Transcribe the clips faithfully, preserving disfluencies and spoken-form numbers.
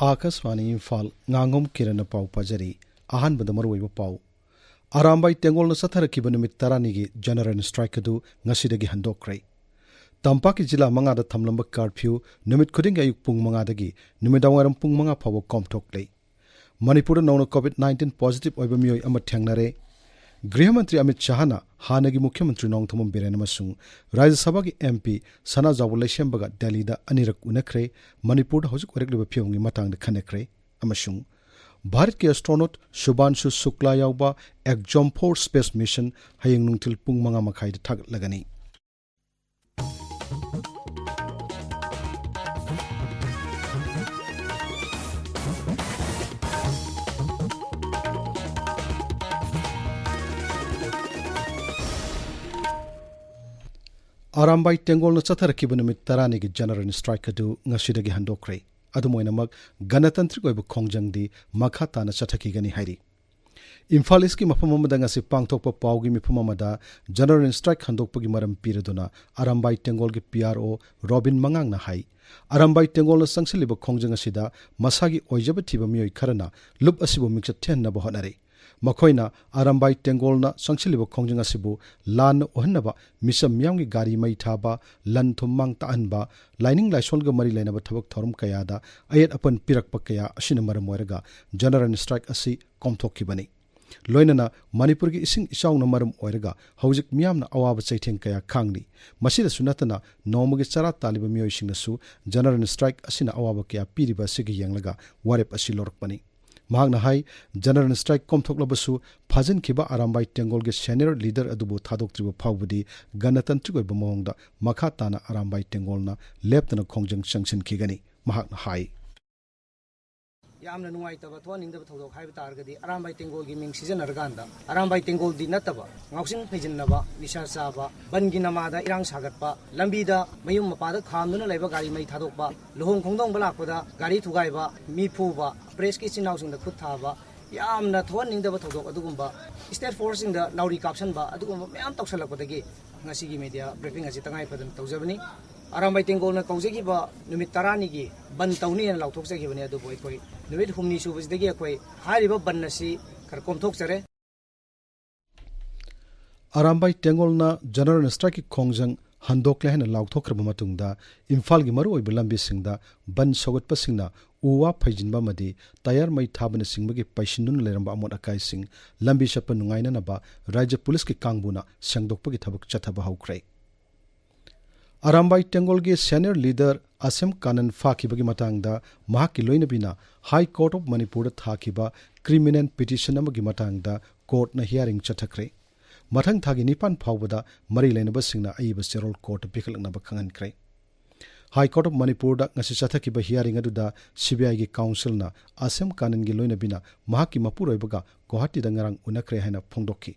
ꯑꯥꯀꯥꯁꯕꯥꯅꯤ ꯏꯝꯐꯥꯜ, ꯉꯥꯉꯣꯝ ꯀꯤꯔꯟꯅ ꯄꯥꯎ ꯄꯥꯖꯔꯤ꯫ ꯑꯍꯥꯟꯕꯗ ꯃꯔꯨꯑꯣꯏꯕ ꯄꯥꯎ꯫ ꯑꯔꯥꯝꯕꯥꯏ ꯇꯦꯡꯒꯣꯜꯅ ꯆꯠꯊꯔꯛꯈꯤꯕ ꯅꯨꯃꯤꯠ ꯇꯔꯥꯅꯤꯒꯤ ꯖꯦꯅꯔꯦꯜ ꯁ꯭ꯇ꯭ꯔꯥꯏꯛ ꯑꯗꯨ ꯉꯁꯤꯗꯒꯤ ꯍꯟꯗꯣꯛꯈ꯭ꯔꯦ꯫ ꯇꯝꯄꯥꯛꯀꯤ ꯖꯤꯂꯥ ꯃꯉꯥꯗ ꯊꯝꯂꯝꯕ ꯀꯥꯔꯐ꯭ꯌꯨ ꯅꯨꯃꯤꯠ ꯈꯨꯗꯤꯡꯒꯤ ꯑꯌꯨꯛ ꯄꯨꯡ ꯃꯉꯥꯗꯒꯤ ꯅꯨꯃꯤꯗꯥꯡꯋꯥꯏꯔꯝ ꯄꯨꯡ ꯃꯉꯥ ꯐꯥꯎꯕ ꯀꯣꯝꯊꯣꯛꯂꯦ꯫ ꯃꯅꯤꯄꯨꯔꯗ ꯅꯧꯅ ꯀꯣꯚꯤꯗ ꯅꯥꯏꯟꯇꯤꯟ ꯄꯣꯖꯤꯇꯤꯚ ꯑꯣꯏꯕ ꯃꯤꯑꯣꯏ ꯑꯃ ꯊꯦꯡꯅꯔꯦ꯫ ꯒ꯭ꯔꯤꯍ ꯃꯟꯇ꯭ꯔꯤ ꯑꯃꯤꯠ ꯁꯍꯥꯅ ꯍꯥꯟꯅꯒꯤ ꯃꯨꯈ꯭ꯌ ꯃꯟꯇ꯭ꯔꯤ ꯅꯣꯡꯊꯣꯝꯕꯝ ꯕꯤꯔꯦꯟ ꯑꯃꯁꯨꯡ ꯔꯥꯖ꯭ꯌ ꯁꯚꯥꯒꯤ ꯑꯦꯝ ꯄꯤ ꯁꯅꯥꯖꯥꯎꯕ ꯂꯩꯁꯦꯝꯕꯒ ꯗꯦꯜꯂꯤꯗ ꯑꯅꯤꯔꯛ ꯎꯅꯈ꯭ꯔꯦ꯫ ꯃꯅꯤꯄꯨꯔꯗ ꯍꯧꯖꯤꯛ ꯑꯣꯏꯔꯛꯂꯤꯕ ꯐꯤꯕꯝꯒꯤ ꯃꯇꯥꯡꯗ ꯈꯟꯅꯈ꯭ꯔꯦ꯫ ꯑꯃꯁꯨꯡ ꯚꯥꯔꯠꯀꯤ ꯑꯦꯁꯇ꯭ꯔꯣꯅꯣꯠ ꯁꯨꯚꯥꯟꯁꯨ ꯁꯨꯛꯂꯥ ꯌꯥꯎꯕ ꯑꯦꯛꯖꯣꯝ ꯐꯣꯔ ꯁ꯭ꯄꯦꯁ ꯃꯤꯁꯟ ꯍꯌꯦꯡ ꯅꯨꯡꯊꯤꯜ ꯄꯨꯡ ꯃꯉꯥ ꯃꯈꯥꯏꯗ ꯊꯥꯒꯠꯂꯒꯅꯤ꯫ ꯑꯔꯥꯝꯕꯥꯏ ꯇꯦꯡꯒꯣꯜꯅ ꯆꯠꯊꯔꯛꯈꯤꯕ ꯅꯨꯃꯤꯠ ꯇꯔꯥꯅꯤꯒꯤ ꯖꯦꯅꯔꯦꯜ ꯁ꯭ꯇ꯭ꯔꯥꯏꯛ ꯑꯗꯨ ꯉꯁꯤꯗꯒꯤ ꯍꯟꯗꯣꯛꯈ꯭ꯔꯦ꯫ ꯑꯗꯨꯝ ꯑꯣꯏꯅꯃꯛ, ꯒꯅꯇꯟꯇ꯭ꯔꯤꯛ ꯑꯣꯏꯕ ꯈꯣꯡꯖꯪꯗꯤ ꯃꯈꯥ ꯇꯥꯅ ꯆꯠꯊꯈꯤꯒꯅꯤ ꯍꯥꯏꯔꯤ꯫ ꯏꯝꯐꯥꯜ ꯏꯁꯀꯤ ꯃꯐꯝ ꯑꯃꯗ ꯉꯁꯤ ꯄꯥꯡꯊꯣꯛꯄ ꯄꯥꯎꯒꯤ ꯃꯤꯐꯝ ꯑꯃꯗ ꯖꯦꯅꯔꯦꯜ ꯁ꯭ꯇ꯭ꯔꯥꯏꯛ ꯍꯟꯗꯣꯛꯄꯒꯤ ꯃꯔꯝ ꯄꯤꯔꯗꯨꯅ ꯑꯔꯥꯝꯕꯥꯏ ꯇꯦꯡꯒꯣꯜꯒꯤ ꯄꯤ ꯑꯥꯔ ꯑꯣ ꯔꯣꯕꯤꯟ ꯃꯉꯥꯡꯅ ꯍꯥꯏ, ꯑꯔꯥꯝꯕꯥꯏ ꯇꯦꯡꯒꯣꯜꯅ ꯆꯪꯁꯤꯜꯂꯤꯕ ꯈꯣꯡꯖꯪ ꯑꯁꯤꯗ ꯃꯁꯥꯒꯤ ꯑꯣꯏꯖꯕ ꯊꯤꯕ ꯃꯤꯑꯣꯏ ꯈꯔꯅ ꯂꯨꯞ ꯑꯁꯤꯕꯨ ꯃꯤꯡꯆꯠ ꯊꯤꯍꯟꯅꯕ ꯍꯣꯠꯅꯔꯤ꯫ ꯃꯈꯣꯏꯅ ꯑꯔꯥꯝꯕꯥꯏ ꯇꯦꯡꯒꯣꯜꯅ ꯆꯪꯁꯤꯜꯂꯤꯕ ꯈꯣꯡꯖꯪ ꯑꯁꯤꯕꯨ ꯂꯥꯟꯅ ꯎꯍꯟꯅꯕ, ꯃꯤꯆꯝ ꯃꯤꯌꯥꯝꯒꯤ ꯒꯥꯔꯤ ꯃꯩ ꯊꯥꯕ, ꯂꯟ ꯊꯨꯝ ꯃꯥꯡ ꯇꯥꯛꯍꯟꯕ, ꯂꯥꯏꯅꯤꯡ ꯂꯥꯏꯁꯣꯜꯒ ꯃꯔꯤ ꯂꯩꯅꯕ ꯊꯕꯛ ꯊꯧꯔꯝ ꯀꯌꯥꯗ ꯑꯌꯦꯠ ꯑꯄꯟ ꯄꯤꯔꯛꯄ ꯀꯌꯥ ꯑꯁꯤꯅ ꯃꯔꯝ ꯑꯣꯏꯔꯒ ꯖꯦꯅꯔꯦꯜ ꯁ꯭ꯇ꯭ꯔꯥꯏꯛ ꯑꯁꯤ ꯀꯣꯝꯊꯣꯛꯈꯤꯕꯅꯤ꯫ ꯂꯣꯏꯅꯅ ꯃꯅꯤꯄꯨꯔꯒꯤ ꯏꯁꯤꯡ ꯏꯆꯥꯎꯅ ꯃꯔꯝ ꯑꯣꯏꯔꯒ ꯍꯧꯖꯤꯛ ꯃꯤꯌꯥꯝꯅ ꯑꯋꯥꯕ ꯆꯩꯊꯦꯡ ꯀꯌꯥ ꯈꯥꯡꯂꯤ꯫ ꯃꯁꯤꯗꯁꯨ ꯅꯠꯇꯅ ꯅꯣꯡꯃꯒꯤ ꯆꯔꯥ ꯇꯥꯜꯂꯤꯕ ꯃꯤꯑꯣꯏꯁꯤꯡꯅꯁꯨ ꯖꯦꯅꯔꯦꯜ ꯁ꯭ꯇ꯭ꯔꯥꯏꯛ ꯑꯁꯤꯅ ꯑꯋꯥꯕ ꯀꯌꯥ ꯄꯤꯔꯤꯕ ꯑꯁꯤꯒꯤ ꯌꯦꯡꯂꯒ ꯋꯥꯔꯦꯞ ꯑꯁꯤ ꯂꯧꯔꯛꯄꯅꯤ꯫ ꯃꯍꯥꯛꯅ ꯍꯥꯏ, ꯖꯦꯅꯔꯦꯜ ꯁ꯭ꯇ꯭ꯔꯥꯏꯛ ꯀꯣꯝꯊꯣꯛꯂꯕꯁꯨ ꯐꯥꯖꯤꯟꯈꯤꯕ ꯑꯔꯥꯝꯕꯥꯏ ꯇꯦꯡꯒꯣꯜꯒꯤ ꯁꯦꯅꯤꯌꯔ ꯂꯤꯗꯔ ꯑꯗꯨꯕꯨ ꯊꯥꯗꯣꯛꯇ꯭ꯔꯤꯕ ꯐꯥꯎꯕꯗꯤ ꯒꯅꯇꯟꯇ꯭ꯔꯤꯛ ꯑꯣꯏꯕ ꯃꯑꯣꯡꯗ ꯃꯈꯥ ꯇꯥꯅ ꯑꯔꯥꯝꯕꯥꯏ ꯇꯦꯡꯒꯣꯜꯅ ꯂꯦꯞꯇꯅ ꯈꯣꯡꯖꯪ ꯆꯪꯁꯤꯟꯈꯤꯒꯅꯤ꯫ ꯃꯍꯥꯛꯅ ꯍꯥꯏ꯫ ꯌꯥꯝꯅ ꯅꯨꯡꯉꯥꯏꯇꯕ, ꯊꯣꯛꯍꯟꯅꯤꯡꯗꯕ ꯊꯧꯗꯣꯛ ꯍꯥꯏꯕ ꯇꯥꯔꯒꯗꯤ, ꯑꯔꯥꯝꯕꯥꯏ ꯇꯦꯡꯒꯣꯜꯒꯤ ꯃꯤꯡ ꯁꯤꯖꯤꯟꯅꯔꯀꯥꯟꯗ ꯑꯔꯥꯝꯕꯥꯏ ꯇꯦꯡꯒꯣꯜꯗꯤ ꯅꯠꯇꯕ, ꯉꯥꯎꯁꯤꯟ ꯐꯩꯖꯤꯟꯅꯕ, ꯅꯤꯁꯥ ꯆꯥꯕ, ꯕꯟꯒꯤ ꯅꯃꯥꯗ ꯏꯔꯥꯡ ꯁꯥꯒꯠꯄ, ꯂꯝꯕꯤꯗ ꯃꯌꯨꯝ ꯃꯄꯥꯗ ꯈꯥꯝꯗꯨꯅ ꯂꯩꯕ ꯒꯥꯔꯤ ꯃꯩ ꯊꯥꯗꯣꯛꯄ, ꯂꯨꯍꯣꯡ ꯈꯣꯡꯗꯣꯡꯕ ꯂꯥꯛꯄꯗ ꯒꯥꯔꯤ ꯊꯨꯒꯥꯏꯕ, ꯃꯤ ꯐꯨꯕ, ꯄ꯭ꯔꯦꯁꯀꯤ ꯏꯆꯤꯟ ꯏꯅꯥꯎꯁꯤꯡꯗ ꯈꯨꯠ ꯊꯥꯕ, ꯌꯥꯝꯅ ꯊꯣꯛꯍꯟꯅꯤꯡꯗꯕ ꯊꯧꯗꯣꯛ ꯑꯗꯨꯒꯨꯝꯕ ꯁ꯭ꯇꯦꯠ ꯐꯣꯔꯁꯁꯤꯡꯗ ꯅꯥꯎꯔꯤ ꯀꯥꯞꯁꯟꯕ, ꯑꯗꯨꯒꯨꯝꯕ ꯃꯌꯥꯝ ꯇꯧꯁꯜꯂꯛꯄꯗꯒꯤ ꯉꯁꯤꯒꯤ ꯃꯦꯗꯤꯌꯥ ꯕ꯭ꯔꯤꯐꯤꯡ ꯑꯁꯤ ꯇꯉꯥꯏ ꯐꯗꯅ ꯇꯧꯖꯕꯅꯤ꯫ ꯑꯔꯥꯝꯕꯥꯏ ꯇꯦꯡꯒꯣꯜꯅ ꯀꯧꯖꯈꯤꯕ ꯅꯨꯃꯤꯠ ꯇꯔꯥꯅꯤꯒꯤ ꯕꯟ ꯇꯧꯅꯤ ꯍꯥꯏꯅ ꯂꯥꯎꯊꯣꯛꯆꯈꯤꯕꯅꯤ꯫ ꯑꯗꯨꯕꯨ ꯑꯩꯈꯣꯏ ꯅꯨꯃꯤꯠ ꯍꯨꯝꯅꯤ ꯁꯨꯕꯁꯤꯗꯒꯤ ꯑꯩꯈꯣꯏ ꯍꯥꯏꯔꯤꯕ ꯕꯟ ꯑꯁꯤ ꯈꯔ ꯀꯣꯝꯊꯣꯛꯆꯔꯦ꯫ ꯑꯔꯥꯝꯕꯥꯏ ꯇꯦꯡꯒꯣꯜꯅ ꯖꯦꯅꯔꯦꯜ ꯁ꯭ꯇ꯭ꯔꯥꯏꯛꯀꯤ ꯈꯣꯡꯖꯪ ꯍꯟꯗꯣꯛꯂꯦ ꯍꯥꯏꯅ ꯂꯥꯎꯊꯣꯛꯈ꯭ꯔꯕ ꯃꯇꯨꯡꯗ ꯏꯝꯐꯥꯜꯒꯤ ꯃꯔꯨꯑꯣꯏꯕ ꯂꯝꯕꯤꯁꯤꯡꯗ ꯕꯟ ꯁꯧꯒꯠꯄꯁꯤꯡꯅ ꯎ ꯋꯥ ꯐꯩꯖꯤꯟꯕ ꯑꯃꯗꯤ ꯇꯌꯥꯔ ꯃꯩ ꯊꯥꯕꯅꯆꯤꯡꯕꯒꯤ ꯄꯩꯁꯤꯟꯗꯨꯅ ꯂꯩꯔꯝꯕ ꯑꯃꯣꯠ ꯑꯀꯥꯏꯁꯤꯡ ꯂꯝꯕꯤ ꯆꯠꯄ ꯅꯨꯡꯉꯥꯏꯅꯅꯕ ꯔꯥꯖ꯭ꯌ ꯄꯨꯂꯤꯁꯀꯤ ꯀꯥꯡꯕꯨꯅ ꯁꯦꯡꯗꯣꯛꯄꯒꯤ ꯊꯕꯛ ꯆꯠꯊꯕ ꯍꯧꯈ꯭ꯔꯦ꯫ ꯑꯔꯥꯝꯕꯥꯏ ꯇꯦꯡꯒꯣꯜꯒꯤ ꯁꯦꯅꯤꯌꯔ ꯂꯤꯗꯔ ꯑꯁꯦꯝ ꯀꯥꯅꯟ ꯐꯥꯈꯤꯕꯒꯤ ꯃꯇꯥꯡꯗ ꯃꯍꯥꯛꯀꯤ ꯂꯣꯏꯅꯕꯤꯅ ꯍꯥꯏ ꯀꯣꯔꯠ ꯑꯣꯐ ꯃꯅꯤꯄꯨꯔꯗ ꯊꯥꯈꯤꯕ ꯀ꯭ꯔꯤꯃꯤꯅꯦꯜ ꯄꯤꯇꯤꯁꯟ ꯑꯃꯒꯤ ꯃꯇꯥꯡꯗ ꯀꯣꯔꯠꯅ ꯍꯤꯌꯥꯔꯤꯡ ꯆꯠꯊꯈ꯭ꯔꯦ꯫ ꯃꯊꯪ ꯊꯥꯒꯤ ꯅꯤꯄꯥꯟ ꯐꯥꯎꯕꯗ ꯃꯔꯤ ꯂꯩꯅꯕꯁꯤꯡꯅ ꯑꯏꯕ ꯆꯦꯔꯣꯜ ꯀꯣꯔꯠꯇ ꯄꯤꯈꯠꯂꯛꯅꯕ ꯈꯪꯍꯟꯈ꯭ꯔꯦ꯫ ꯍꯥꯏ ꯀꯣꯔꯠ ꯑꯣꯐ ꯃꯅꯤꯄꯨꯔꯗ ꯉꯁꯤ ꯆꯠꯊꯈꯤꯕ ꯍꯤꯌꯥꯔꯤꯡ ꯑꯗꯨꯗ ꯁꯤ ꯕꯤ ꯑꯥꯏꯒꯤ ꯀꯥꯎꯟꯁꯤꯜꯅ ꯑꯁꯦꯝ ꯀꯥꯅꯟꯒꯤ ꯂꯣꯏꯅꯕꯤꯅ ꯃꯍꯥꯛꯀꯤ ꯃꯄꯨꯔꯣꯏꯕꯒ ꯒꯨꯋꯥꯍꯥꯇꯤꯗ ꯉꯔꯥꯡ ꯎꯅꯈ꯭ꯔꯦ ꯍꯥꯏꯅ ꯐꯣꯡꯗꯣꯛꯈꯤ꯫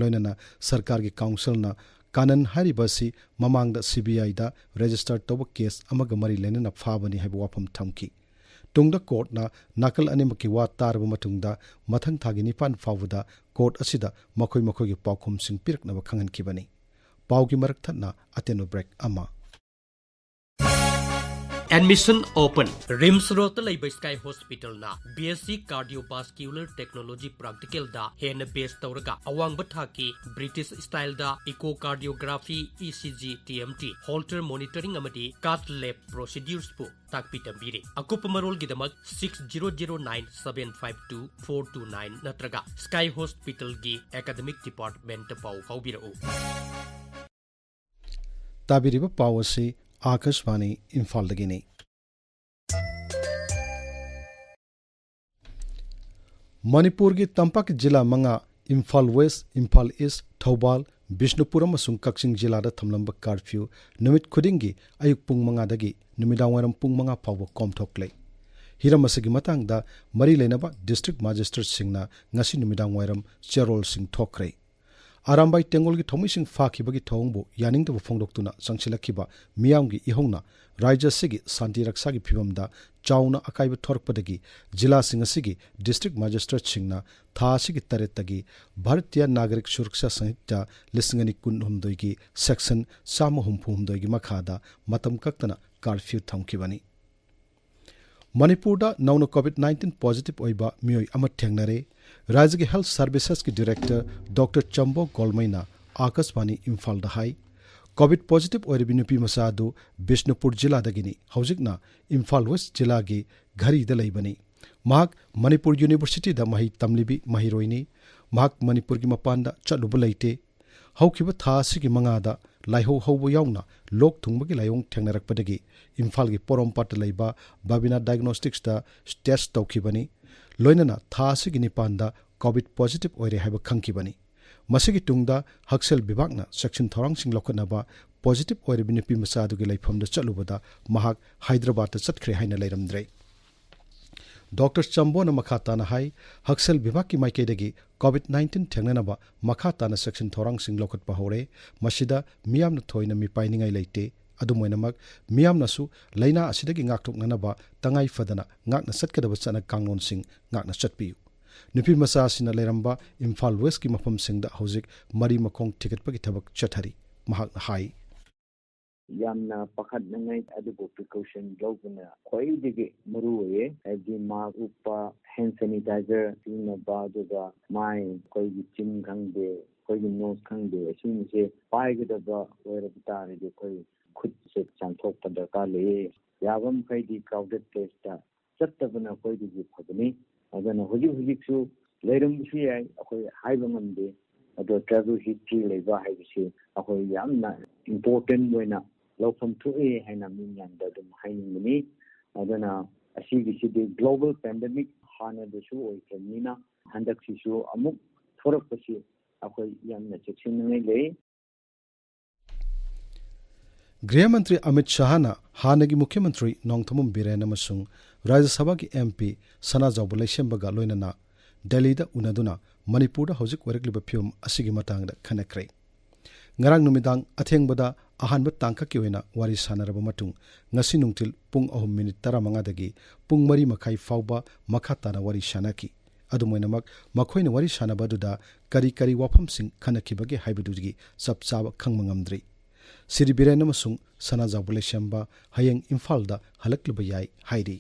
ꯂꯣꯏꯅꯅ ꯁꯔꯀꯥꯔꯒꯤ ꯀꯥꯎꯟꯁꯤꯜꯅ ꯀꯥꯅꯟ ꯍꯥꯏꯔꯤꯕ ꯑꯁꯤ ꯃꯃꯥꯡꯗ ꯁꯤ ꯕꯤ ꯑꯥꯏꯗ ꯔꯦꯖꯤꯁꯇꯔ ꯇꯧꯕ ꯀꯦꯁ ꯑꯃꯒ ꯃꯔꯤ ꯂꯩꯅꯅ ꯐꯥꯕꯅꯤ ꯍꯥꯏꯕ ꯋꯥꯐꯝ ꯊꯝꯈꯤ꯫ ꯇꯨꯡꯗ ꯀꯣꯔꯠꯅ ꯅꯥꯀꯜ ꯑꯅꯤꯃꯛꯀꯤ ꯋꯥ ꯇꯥꯔꯕ ꯃꯇꯨꯡꯗ ꯃꯊꯪ ꯊꯥꯒꯤ ꯅꯤꯄꯥꯟ ꯐꯥꯎꯕꯗ ꯀꯣꯔꯠ ꯑꯁꯤꯗ ꯃꯈꯣꯏ ꯃꯈꯣꯏꯒꯤ ꯄꯥꯎꯈꯨꯝꯁꯤꯡ ꯄꯤꯔꯛꯅꯕ ꯈꯪꯍꯟꯈꯤꯕꯅꯤ꯫ ꯄꯥꯎꯒꯤ ꯃꯔꯛ ꯊꯠꯅ ꯑꯇꯦꯟꯕ ꯕ꯭ꯔꯦꯛ ꯑꯃ꯫ Admission open. ꯔꯤꯝꯁ ꯔꯣꯗꯇ ꯂꯩꯕ sky ꯍꯣꯁꯄꯤꯇꯥꯜꯅ B S C ꯀꯥꯔꯗꯤꯑꯣꯚꯥꯁꯀ꯭ꯌꯨꯂꯔ technology ꯄ꯭ꯔꯥꯛꯇꯤꯀꯦꯜꯗ ꯍꯦꯟꯅ ꯕꯦꯁ ꯇꯧꯔꯒ ꯑꯋꯥꯡꯕ ꯊꯥꯛꯀꯤ ꯕ꯭ꯔꯤꯇꯤꯁ ꯁ꯭ꯇꯥꯏꯜꯗ echocardiography, E C G, T M T, Holter monitoring ꯑꯃꯗꯤ ꯀꯥꯊ ꯂꯦꯕ ꯄ꯭ꯔꯣꯁꯤꯗ꯭ꯌꯨꯔꯁꯄꯨ ꯇꯥꯛꯄꯤ ꯇꯝꯕꯤꯔꯤ꯫ ꯑꯀꯨꯞꯄ ꯃꯔꯣꯜꯒꯤꯗꯃꯛ six zero zero nine seven five two four two nine ꯅꯠꯇ꯭ꯔꯒ ꯁ꯭ꯀꯥꯏ ꯍꯣꯁꯄꯤꯇꯥꯜꯒꯤ ꯑꯦꯀꯥꯗꯃꯤꯛ ꯗꯤꯄꯥꯔꯠꯃꯦꯟꯇ ꯄꯥꯎ ꯐꯥꯎꯕꯤꯔꯛꯎ꯫ ꯇꯥꯕꯤꯔꯤꯕ ꯄꯥꯎ ꯑꯁꯤ ꯑꯥꯀꯥꯁꯕꯥꯅꯤ ꯏꯝꯐꯥꯜꯗꯒꯤꯅꯤ꯫ ꯃꯅꯤꯄꯨꯔꯒꯤ ꯇꯝꯄꯥꯛꯀꯤ ꯖꯤꯂꯥ ꯃꯉꯥ, ꯏꯝꯐꯥꯜ ꯋꯦꯁ, ꯏꯝꯐꯥꯜ ꯏꯁ, ꯊꯧꯕꯥꯜ, ꯕꯤꯁꯅꯨꯄꯨꯔ ꯑꯃꯁꯨꯡ ꯀꯛꯆꯤꯡ ꯖꯤꯂꯥꯗ ꯊꯝꯂꯝꯕ ꯀꯥꯔꯐ꯭ꯌꯨ ꯅꯨꯃꯤꯠ ꯈꯨꯗꯤꯡꯒꯤ ꯑꯌꯨꯛ ꯄꯨꯡ ꯃꯉꯥꯗꯒꯤ ꯅꯨꯃꯤꯗꯥꯡꯋꯥꯏꯔꯝ ꯄꯨꯡ ꯃꯉꯥ ꯐꯥꯎꯕ ꯀꯣꯝꯊꯣꯛꯂꯦ꯫ ꯍꯤꯔꯝ ꯑꯁꯤꯒꯤ ꯃꯇꯥꯡꯗ ꯃꯔꯤ ꯂꯩꯅꯕ ꯗꯤꯁꯇ꯭ꯔꯤꯛ ꯃꯦꯖꯤꯁꯇ꯭ꯔꯦꯠꯁꯤꯡꯅ ꯉꯁꯤ ꯅꯨꯃꯤꯗꯥꯡꯋꯥꯏꯔꯝ ꯆꯦꯔꯣꯜꯁꯤꯡ ꯊꯣꯛꯈ꯭ꯔꯦ꯫ ꯑꯔꯥꯝꯕꯥꯏ ꯇꯦꯡꯒꯣꯜꯒꯤ ꯊꯧꯃꯤꯁꯤꯡ ꯐꯥꯈꯤꯕꯒꯤ ꯊꯧꯑꯣꯡꯕꯨ ꯌꯥꯅꯤꯡꯗꯕ ꯐꯣꯡꯗꯣꯛꯇꯨꯅ ꯆꯪꯁꯤꯜꯂꯛꯈꯤꯕ ꯃꯤꯌꯥꯝꯒꯤ ꯏꯍꯧꯅ ꯔꯥꯖ꯭ꯌ ꯑꯁꯤꯒꯤ ꯁꯥꯟꯇꯤ ꯔꯛꯁꯥꯒꯤ ꯐꯤꯕꯝꯗ ꯆꯥꯎꯅ ꯑꯀꯥꯏꯕ ꯊꯣꯔꯛꯄꯗꯒꯤ ꯖꯤꯂꯥꯁꯤꯡ ꯑꯁꯤꯒꯤ district magistrateꯁꯤꯡꯅ ꯊꯥ ꯑꯁꯤꯒꯤ ꯇꯔꯦꯠꯇꯒꯤ ꯚꯥꯔꯇꯤꯌ ꯅꯥꯒꯔꯤꯛ ꯁꯨꯔꯛꯁꯥ ꯁꯪꯍꯤꯇꯥ ꯂꯤꯁꯤꯡ ꯑꯅꯤ ꯀꯨꯟꯍꯨꯝꯗꯣꯏꯒꯤ section ꯆꯥꯝꯃ ꯍꯨꯝꯐꯨ ꯍꯨꯝꯗꯣꯏꯒꯤ ꯃꯈꯥꯗ ꯃꯇꯝ ꯀꯛꯇꯅ curfew ꯊꯝꯈꯤꯕꯅꯤ꯫ ꯃꯅꯤꯄꯨꯔꯗ ꯅꯧꯅ COVID nineteen positive ꯑꯣꯏꯕ ꯃꯤꯑꯣꯏ ꯑꯃ ꯊꯦꯡꯅꯔꯦ꯫ ꯔꯥꯖ꯭ꯌꯒꯤ health servicesꯀꯤ director Doctor ꯆꯝꯕꯣ ꯒꯣꯜꯃꯩꯅ ꯑꯥꯀꯥꯁꯕꯥꯅꯤ ꯏꯝꯐꯥꯜꯗ ꯍꯥꯏ, COVID positive ꯑꯣꯏꯔꯤꯕ ꯅꯨꯄꯤ ꯃꯆꯥ ꯑꯗꯨ ꯕꯤꯁꯅꯨꯄꯨꯔ ꯖꯤꯂꯥꯗꯒꯤꯅꯤ꯫ ꯍꯧꯖꯤꯛꯅ ꯏꯝꯐꯥꯜ West ꯖꯤꯂꯥꯒꯤ ꯘꯔꯤꯗ ꯂꯩꯕꯅꯤ꯫ ꯃꯍꯥꯛ ꯃꯅꯤꯄꯨꯔ Universityꯗ ꯃꯍꯩ ꯇꯝꯂꯤꯕꯤ ꯃꯍꯩꯔꯣꯏꯅꯤ꯫ ꯃꯍꯥꯛ ꯃꯅꯤꯄꯨꯔꯒꯤ ꯃꯄꯥꯟꯗ ꯆꯠꯂꯨꯕ ꯂꯩꯇꯦ꯫ ꯍꯧꯈꯤꯕ ꯊꯥ ꯑꯁꯤꯒꯤ ꯃꯉꯥꯗ ꯂꯥꯏꯍꯧ ꯍꯧꯕ ꯌꯥꯎꯅ ꯂꯣꯛ ꯊꯨꯡꯕꯒꯤ ꯂꯥꯏꯑꯣꯡ ꯊꯦꯡꯅꯔꯛꯄꯗꯒꯤ ꯏꯝꯐꯥꯜꯒꯤ ꯄꯣꯔꯣꯝꯄꯥꯠꯇ ꯂꯩꯕ ꯕꯥꯕꯤꯅꯥ Diagnosticsꯇ test ꯇꯧꯈꯤꯕꯅꯤ꯫ ꯂꯣꯏꯅꯅ ꯊꯥ ꯑꯁꯤꯒꯤ ꯅꯤꯄꯥꯟꯗ COVID positive ꯑꯣꯏꯔꯦ ꯍꯥꯏꯕ ꯈꯪꯈꯤꯕꯅꯤ꯫ ꯃꯁꯤꯒꯤ ꯇꯨꯡꯗ ꯍꯛꯁꯦꯜ ꯕꯤꯚꯥꯒꯅ ꯆꯦꯛꯁꯤꯟ ꯊꯧꯔꯥꯡꯁꯤꯡ ꯂꯧꯈꯠꯅꯕ positive ꯑꯣꯏꯔꯤꯕ ꯅꯨꯄꯤ ꯃꯆꯥ ꯑꯗꯨꯒꯤ ꯂꯩꯐꯝꯗ ꯆꯠꯂꯨꯕꯗ ꯃꯍꯥꯛ ꯍꯥꯏꯗ꯭ꯔꯕꯥꯗꯇ ꯆꯠꯈ꯭ꯔꯦ ꯍꯥꯏꯅ ꯂꯩꯔꯝꯗ꯭ꯔꯦ꯫ ꯗꯣꯛꯇꯔ ꯆꯝꯕꯣꯅ ꯃꯈꯥ ꯇꯥꯅ ꯍꯥꯏ, ꯍꯛꯁꯦꯜ ꯕꯤꯚꯥꯒꯀꯤ ꯃꯥꯏꯀꯩꯗꯒꯤ COVID nineteen ꯊꯦꯡꯅꯅꯕ ꯃꯈꯥ ꯇꯥꯅ ꯆꯦꯛꯁꯤꯟ ꯊꯧꯔꯥꯡꯁꯤꯡ ꯂꯧꯈꯠꯄ ꯍꯧꯔꯦ꯫ ꯃꯁꯤꯗ ꯃꯤꯌꯥꯝꯅ ꯊꯣꯏꯅ ꯃꯤꯄꯥꯏꯅꯤꯡꯉꯥꯏ ꯂꯩꯇꯦ꯫ ꯑꯗꯨꯝ ꯑꯣꯏꯅꯃꯛ, ꯃꯤꯌꯥꯝꯅꯁꯨ ꯂꯥꯏꯅꯥ ꯑꯁꯤꯗꯒꯤ ꯉꯥꯛꯊꯣꯛꯅꯅꯕ ꯇꯉꯥꯏ ꯐꯗꯅ ꯉꯥꯛꯅ ꯆꯠꯀꯗꯕ ꯆꯠꯅ ꯀꯥꯡꯂꯣꯟꯁꯤꯡ ꯉꯥꯛꯅ ꯆꯠꯄꯤꯌꯨ꯫ ꯅꯨꯄꯤ ꯃꯆꯥ ꯑꯁꯤꯅ ꯂꯩꯔꯝꯕ ꯏꯝꯐꯥꯜ Westꯀꯤ ꯃꯐꯝꯁꯤꯡꯗ ꯍꯧꯖꯤꯛ ꯃꯔꯤ ꯃꯈꯣꯡ ꯊꯤꯒꯠꯄꯒꯤ ꯊꯕꯛ ꯆꯠꯊꯔꯤ꯫ ꯃꯍꯥꯛꯅ ꯍꯥꯏ꯫ ꯌꯥꯝꯅ ꯄꯥꯈꯠꯅꯤꯡꯉꯥꯏ, ꯑꯗꯨꯕꯨ precaution ꯂꯧꯕꯅ ꯈ꯭ꯋꯥꯏꯗꯒꯤ ꯃꯔꯨ ꯑꯣꯏꯌꯦ꯫ ꯍꯥꯏꯕꯗꯤ mask ꯎꯞꯄ, hand sanitizer ꯁꯤꯖꯤꯟꯅꯕ, ꯑꯗꯨꯒ ꯃꯥꯏ, ꯑꯩꯈꯣꯏꯒꯤ chin ꯈꯪꯗꯦ, ꯑꯩꯈꯣꯏꯒꯤ nose ꯈꯪꯗꯦ, ꯑꯁꯤꯒꯨꯝꯕꯁꯦ ꯄꯥꯏꯒꯗꯕ ꯑꯣꯏꯔꯕ ꯇꯥꯔꯗꯤ ꯑꯩꯈꯣꯏ ꯈꯨꯠꯁꯦ ꯆꯥꯝꯊꯣꯛꯄ ꯗꯔꯀꯥꯔ ꯂꯩꯌꯦ꯫ ꯌꯥꯕ ꯃꯈꯩꯗꯤ crowded placeꯇ ꯆꯠꯇꯕꯅ ꯑꯩꯈꯣꯏꯗꯒꯤ ꯐꯕꯅꯤ꯫ ꯑꯗꯨꯅ ꯍꯧꯖꯤꯛ ꯍꯧꯖꯤꯛꯁꯨ ꯂꯩꯔꯝꯕꯁꯨ ꯌꯥꯏ, ꯑꯩꯈꯣꯏ ꯍꯥꯏꯕ ꯉꯝꯗꯦ꯫ ꯑꯗꯣ travel history ꯂꯩꯕ ꯍꯥꯏꯕꯁꯤ ꯑꯩꯈꯣꯏ ꯌꯥꯝꯅ important ꯑꯣꯏꯅ ꯂꯧꯐꯝ ꯊꯣꯛꯑꯦ ꯍꯥꯏꯅ ꯃꯤ ꯃꯌꯥꯝꯗ ꯑꯗꯨꯝ ꯍꯥꯏꯅꯤꯡꯕꯅꯤ꯫ ꯑꯗꯨꯅ ꯑꯁꯤꯒꯤꯁꯤꯗꯤ global pandemic ꯍꯥꯟꯅꯗꯁꯨ ꯑꯣꯏꯈ꯭ꯔꯕꯅꯤꯅ ꯍꯟꯗꯛꯁꯤꯁꯨ ꯑꯃꯨꯛ ꯊꯣꯔꯛꯄꯁꯤ ꯑꯩꯈꯣꯏ ꯌꯥꯝꯅ ꯆꯦꯛꯁꯤꯟꯅꯤꯡꯉꯥꯏ ꯂꯩ꯫ ꯒ꯭ꯔꯤꯍ ꯃꯟꯇ꯭ꯔꯤ ꯑꯃꯤꯠ ꯁꯍꯥꯅ ꯍꯥꯟꯅꯒꯤ ꯃꯨꯈ꯭ꯌ ꯃꯟꯇ꯭ꯔꯤ ꯅꯣꯡꯊꯣꯝꯕꯝ ꯕꯤꯔꯦꯟ ꯑꯃꯁꯨꯡ ꯔꯥꯖ꯭ꯌ ꯁꯚꯥꯒꯤ MP ꯁꯅꯥꯖꯥꯎꯕ ꯂꯩꯁꯦꯝꯕꯒ ꯂꯣꯏꯅꯅ ꯗꯦꯜꯂꯤꯗ ꯎꯅꯗꯨꯅ ꯃꯅꯤꯄꯨꯔꯗ ꯍꯧꯖꯤꯛ ꯑꯣꯏꯔꯛꯂꯤꯕ ꯐꯤꯕꯝ ꯑꯁꯤꯒꯤ ꯃꯇꯥꯡꯗ ꯈꯟꯅꯈ꯭ꯔꯦ꯫ ꯉꯔꯥꯡ ꯅꯨꯃꯤꯗꯥꯡ ꯑꯊꯦꯡꯕꯗ ꯑꯍꯥꯟꯕ ꯇꯥꯡꯀꯛꯀꯤ ꯑꯣꯏꯅ ꯋꯥꯔꯤ ꯁꯥꯟꯅꯔꯕ ꯃꯇꯨꯡ, ꯉꯁꯤ ꯅꯨꯡꯊꯤꯜ ꯄꯨꯡ ꯑꯍꯨꯝ ꯃꯤꯅꯤꯠ ꯇꯔꯥꯃꯉꯥꯗꯒꯤ ꯄꯨꯡ ꯃꯔꯤ ꯃꯈꯥꯏ ꯐꯥꯎꯕ ꯃꯈꯥ ꯇꯥꯅ ꯋꯥꯔꯤ ꯁꯥꯟꯅꯈꯤ꯫ ꯑꯗꯨꯝ ꯑꯣꯏꯅꯃꯛ, ꯃꯈꯣꯏꯅ ꯋꯥꯔꯤ ꯁꯥꯟꯅꯕ ꯑꯗꯨꯗ ꯀꯔꯤ ꯀꯔꯤ ꯋꯥꯐꯝꯁꯤꯡ ꯈꯟꯅꯈꯤꯕꯒꯦ ꯍꯥꯏꯕꯗꯨꯒꯤ ꯆꯞ ꯆꯥꯕ ꯈꯪꯕ ꯉꯝꯗ꯭ꯔꯤ꯫ ꯁ꯭ꯔꯤ ꯕꯤꯔꯦꯟ ꯑꯃꯁꯨꯡ ꯁꯅꯥꯖꯥꯎꯕ ꯂꯩꯁꯦꯝꯕ ꯍꯌꯦꯡ ꯏꯝꯐꯥꯜꯗ ꯍꯜꯂꯛꯂꯨꯕ ꯌꯥꯏ ꯍꯥꯏꯔꯤ꯫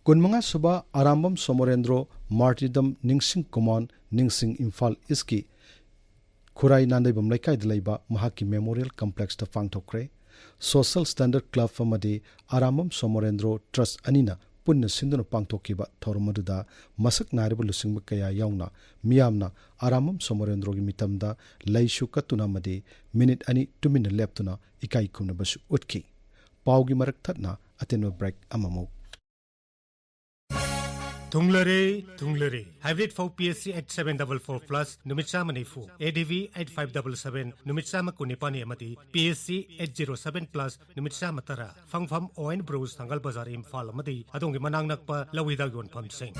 ꯀꯨꯟꯃꯉꯥ ꯁꯨꯕ ꯑꯔꯥꯝꯕꯝ ꯁꯣꯃꯣꯔꯦꯟꯗ꯭ꯔꯣ ꯃꯥꯔꯇꯤꯔꯗꯝ ꯅꯤꯡꯁꯤꯡ ꯀꯨꯃꯥꯟ ꯅꯤꯡꯁꯤꯡ ꯏꯝꯐꯥꯜ ꯏꯁꯀꯤ ꯈꯨꯔꯥꯏ ꯅꯥꯟꯗꯩꯕꯝ ꯂꯩꯀꯥꯏꯗ ꯂꯩꯕ ꯃꯍꯥꯛꯀꯤ ꯃꯦꯃꯣꯔꯤꯌꯦꯜ ꯀꯝꯄ꯭ꯂꯦꯛꯁꯇ ꯄꯥꯡꯊꯣꯛꯈ꯭ꯔꯦ꯫ ꯁꯣꯁꯤꯌꯦꯜ ꯁ꯭ꯇꯦꯟꯗꯔꯗ ꯀ꯭ꯂꯕ ꯑꯃꯗꯤ ꯑꯔꯥꯝꯕꯝ ꯁꯣꯃꯣꯔꯦꯟꯗ꯭ꯔꯣ ꯇ꯭ꯔꯁ ꯑꯅꯤꯅ ꯄꯨꯟꯅ ꯁꯤꯟꯗꯨꯅ ꯄꯥꯡꯊꯣꯛꯈꯤꯕ ꯊꯧꯔꯝ ꯑꯗꯨꯗ ꯃꯁꯛ ꯅꯥꯏꯔꯕ ꯂꯨꯆꯤꯡꯕ ꯀꯌꯥ ꯌꯥꯎꯅ ꯃꯤꯌꯥꯝꯅ ꯑꯔꯥꯝꯕꯝ ꯁꯣꯃꯣꯔꯦꯟꯗ꯭ꯔꯣꯒꯤ ꯃꯤꯇꯝꯗ ꯂꯩꯁꯨ ꯀꯠꯇꯨꯅ ꯑꯃꯗꯤ ꯃꯤꯅꯤꯠ ꯑꯅꯤ ꯇꯨꯃꯤꯟꯅ ꯂꯦꯞꯇꯨꯅ ꯏꯀꯥꯏ ꯈꯨꯝꯅꯕꯁꯨ ꯎꯠꯈꯤ꯫ ꯄꯥꯎꯒꯤ ꯃꯔꯛ ꯊꯠꯅ ꯑꯇꯦꯟꯕ ꯕ꯭ꯔꯦꯛ ꯑꯃꯃꯨꯛ꯫ ꯊꯨꯡꯂꯔꯦ, ꯊꯨꯡꯂꯔꯦ꯫ Hybrid ꯐꯧ P S C eight seven double four plus ꯅꯨꯃꯤꯠ ꯆꯥꯝꯃ ꯅꯤꯐꯨ, A D V eight five double seven ꯅꯨꯃꯤꯠ ꯆꯥꯝꯃ ꯀꯨꯟꯅꯤꯄꯥꯟꯅꯤ ꯑꯃꯗꯤ P S C eight zero seven plus ꯅꯨꯃꯤꯠ ꯆꯥꯝꯃ ꯇꯔꯥ꯫ ꯐꯪꯐꯝ ꯑꯣ ꯑꯦꯟ ꯕ꯭ꯔꯨꯁ, ꯊꯥꯡꯒꯜ ꯕꯖꯥꯔ, ꯏꯝꯐꯥꯜ ꯑꯃꯗꯤ ꯑꯗꯣꯝꯒꯤ ꯃꯅꯥꯛ ꯅꯛꯄ ꯂꯧ ꯍꯤꯗꯥꯛ ꯌꯣꯟꯐꯝꯁꯤꯡ꯫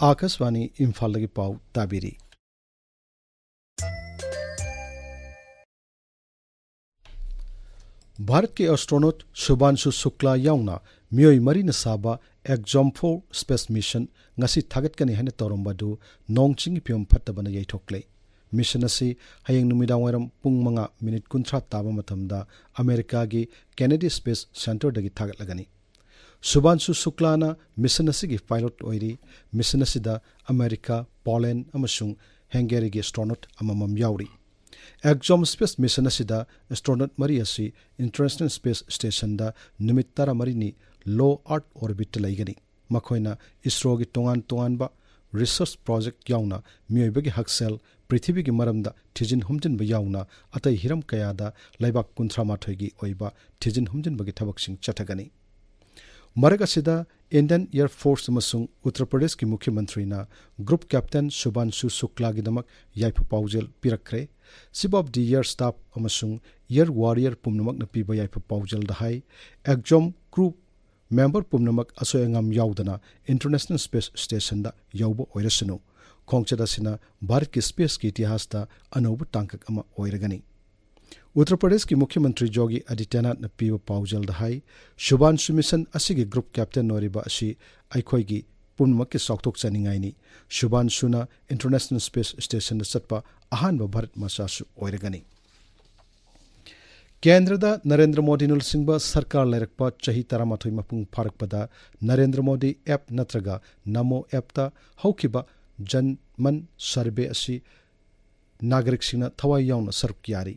ꯑꯥꯀꯥꯁꯕꯥꯅꯤ ꯏꯝꯐꯥꯜꯗꯒꯤ ꯄꯥꯎ ꯇꯥꯕꯤꯔꯤ꯫ ꯚꯥꯔꯠꯀꯤ ꯑꯦꯁꯇ꯭ꯔꯣꯅꯣꯠ ꯁꯨꯚꯥꯟꯁꯨ ꯁꯨꯛꯂꯥ ꯌꯥꯎꯅ ꯃꯤꯑꯣꯏ ꯃꯔꯤꯅ ꯁꯥꯕ ꯑꯦꯛꯖꯣꯝ ꯐꯣꯔ ꯁ꯭ꯄꯦꯁ ꯃꯤꯁꯟ ꯉꯁꯤ ꯊꯥꯒꯠꯀꯅꯤ ꯍꯥꯏꯅ ꯇꯧꯔꯝꯕ ꯑꯗꯨ ꯅꯣꯡ ꯆꯤꯡꯒꯤ ꯐꯤꯕꯝ ꯐꯠꯇꯕꯅ ꯌꯩꯊꯣꯛꯂꯦ꯫ ꯃꯤꯁꯟ ꯑꯁꯤ ꯍꯌꯦꯡ ꯅꯨꯃꯤꯗꯥꯡꯋꯥꯏꯔꯝ ꯄꯨꯡ ꯃꯉꯥ ꯃꯤꯅꯤꯠ ꯀꯨꯟꯊ꯭ꯔꯥ ꯇꯥꯕ ꯃꯇꯝꯗ ꯑꯃꯦꯔꯤꯀꯥꯒꯤ ꯀꯦꯅꯦꯗꯤ ꯁ꯭ꯄꯦꯁ ꯁꯦꯟꯇꯔꯗꯒꯤ ꯊꯥꯒꯠꯂꯒꯅꯤ꯫ ꯁꯨꯚꯥꯟꯁꯨ ꯁꯨꯛꯂꯥꯅ ꯃꯤꯁꯟ ꯑꯁꯤꯒꯤ ꯄꯥꯏꯂꯣꯠ ꯑꯣꯏꯔꯤ꯫ ꯃꯤꯁꯟ ꯑꯁꯤꯗ ꯑꯃꯦꯔꯤꯀꯥ, ꯄꯣꯂꯦꯟ ꯑꯃꯁꯨꯡ ꯍꯪꯒꯦꯔꯤꯒꯤ ꯑꯦꯁꯇ꯭ꯔꯣꯅꯣꯠ ꯑꯃꯃꯝ ꯌꯥꯎꯔꯤ꯫ ꯑꯦꯛꯖꯣꯝ ꯁ꯭ꯄꯦꯁ ꯃꯤꯁꯟ ꯑꯁꯤꯗ ꯑꯦꯁꯇ꯭ꯔꯣꯅꯣꯠ ꯃꯔꯤ ꯑꯁꯤ ꯏꯟꯇꯔꯅꯦꯁꯅꯦꯜ ꯁ꯭ꯄꯦꯁ ꯁ꯭ꯇꯦꯁꯟꯗ ꯅꯨꯃꯤꯠ ꯇꯔꯥꯃꯔꯤꯅꯤ ꯂꯣ ꯑꯔꯊ ꯑꯣꯔꯕꯤꯠꯇ ꯂꯩꯒꯅꯤ꯫ ꯃꯈꯣꯏꯅ ꯏꯁꯔꯣꯒꯤ ꯇꯣꯉꯥꯟ ꯇꯣꯉꯥꯟꯕ ꯔꯤꯁꯔꯆ ꯄ꯭ꯔꯣꯖꯦꯛ ꯌꯥꯎꯅ ꯃꯤꯑꯣꯏꯕꯒꯤ ꯍꯛꯁꯦꯜ, ꯄ꯭ꯔꯤꯊꯤꯕꯤꯒꯤ ꯃꯔꯝꯗ ꯊꯤꯖꯤꯟ ꯍꯨꯝꯖꯤꯟꯕ ꯌꯥꯎꯅ ꯑꯇꯩ ꯍꯤꯔꯝ ꯀꯌꯥꯗ ꯂꯩꯕꯥꯛ ꯀꯨꯟꯊ꯭ꯔꯥ ꯃꯥꯊꯣꯏꯒꯤ ꯑꯣꯏꯕ ꯊꯤꯖꯤꯟ ꯍꯨꯝꯖꯤꯟꯕꯒꯤ ꯊꯕꯛꯁꯤꯡ ꯆꯠꯊꯒꯅꯤ꯫ ꯃꯔꯛ ꯑꯁꯤꯗ, ꯏꯟꯗꯤꯌꯟ ꯑꯦꯌꯔ ꯐꯣꯔꯁ ꯑꯃꯁꯨꯡ ꯎꯠꯇꯔ ꯄ꯭ꯔꯗꯦꯁꯀꯤ ꯃꯨꯈ꯭ꯌ ꯃꯟꯇ꯭ꯔꯤꯅ ꯒ꯭ꯔꯨꯞ ꯀꯦꯞꯇꯦꯟ ꯁꯨꯚꯥꯟꯁꯨ ꯁꯨꯛꯂꯥꯒꯤꯗꯃꯛ ꯌꯥꯏꯐ ꯄꯥꯎꯖꯦꯜ ꯄꯤꯔꯛꯈ꯭ꯔꯦ꯫ Chief of the air staff ꯑꯃꯁꯨꯡ ꯑꯦꯌꯔ ꯋꯥꯔꯤꯌꯔ ꯄꯨꯝꯅꯃꯛꯅ ꯄꯤꯕ ꯌꯥꯏꯐ ꯄꯥꯎꯖꯦꯜꯗ ꯍꯥꯏ, ꯑꯦꯛꯖꯣꯝ ꯀ꯭ꯔꯨ ꯃꯦꯝꯕꯔ ꯄꯨꯝꯅꯃꯛ ꯑꯁꯣꯏ ꯑꯉꯥꯝ ꯌꯥꯎꯗꯅ ꯏꯟꯇꯔꯅꯦꯁꯅꯦꯜ ꯁ꯭ꯄꯦꯁ ꯁ꯭ꯇꯦꯁꯟꯗ ꯌꯧꯕ ꯑꯣꯏꯔꯁꯅꯨ꯫ ꯈꯣꯡꯆꯠ ꯑꯁꯤꯅ ꯚꯥꯔꯠꯀꯤ ꯁ꯭ꯄꯦꯁꯀꯤ ꯏꯇꯤꯍꯥꯁꯇ ꯑꯅꯧꯕ ꯇꯥꯡꯀꯛ ꯑꯃ ꯑꯣꯏꯔꯒꯅꯤ꯫ ꯎꯠꯇꯔ ꯄ꯭ꯔꯗꯦꯁꯀꯤ ꯃꯨꯈ꯭ꯌ ꯃꯟꯇ꯭ꯔꯤ ꯌꯣꯒꯤ ꯑꯗꯤꯇ꯭ꯌꯅꯥꯊꯅ ꯄꯤꯕ ꯄꯥꯎꯖꯦꯜꯗ ꯍꯥꯏ, ꯁꯨꯚꯥꯟꯁꯨ ꯃꯤꯁꯟ ꯑꯁꯤꯒꯤ ꯒ꯭ꯔꯨꯞ ꯀꯦꯞꯇꯦꯟ ꯑꯣꯏꯔꯤꯕ ꯑꯁꯤ ꯑꯩꯈꯣꯏꯒꯤ ꯄꯨꯝꯅꯃꯛꯀꯤ ꯆꯥꯎꯊꯣꯛꯆꯅꯤꯡꯉꯥꯏꯅꯤ꯫ ꯁꯨꯚꯥꯟꯁꯨꯅ ꯏꯟꯇꯔꯅꯦꯁꯅꯦꯜ ꯁ꯭ꯄꯦꯁ ꯁ꯭ꯇꯦꯁꯟꯗ ꯆꯠꯄ ꯑꯍꯥꯟꯕ ꯚꯥꯔꯠ ꯃꯆꯥꯁꯨ ꯑꯣꯏꯔꯒꯅꯤ꯫ ꯀꯦꯟꯗ꯭ꯔꯗ ꯅꯔꯦꯟꯗ꯭ꯔ ꯃꯣꯗꯤꯅ ꯂꯨꯆꯤꯡꯕ ꯁꯔꯀꯥꯔ ꯂꯩꯔꯛꯄ ꯆꯍꯤ ꯇꯔꯥꯃꯥꯊꯣꯏ ꯃꯄꯨꯡ ꯐꯥꯔꯛꯄꯗ ꯅꯔꯦꯟꯗ꯭ꯔ ꯃꯣꯗꯤ ꯑꯦꯞ ꯅꯠꯇ꯭ꯔꯒ ꯅꯃꯣ ꯑꯦꯞꯇ ꯍꯧꯈꯤꯕ ꯖꯟ ꯃꯟ ꯁꯔꯚꯦ ꯑꯁꯤ ꯅꯥꯒꯔꯤꯛꯁꯤꯡꯅ ꯊꯋꯥꯏ ꯌꯥꯎꯅ ꯁꯔꯨꯛ ꯌꯥꯔꯤ꯫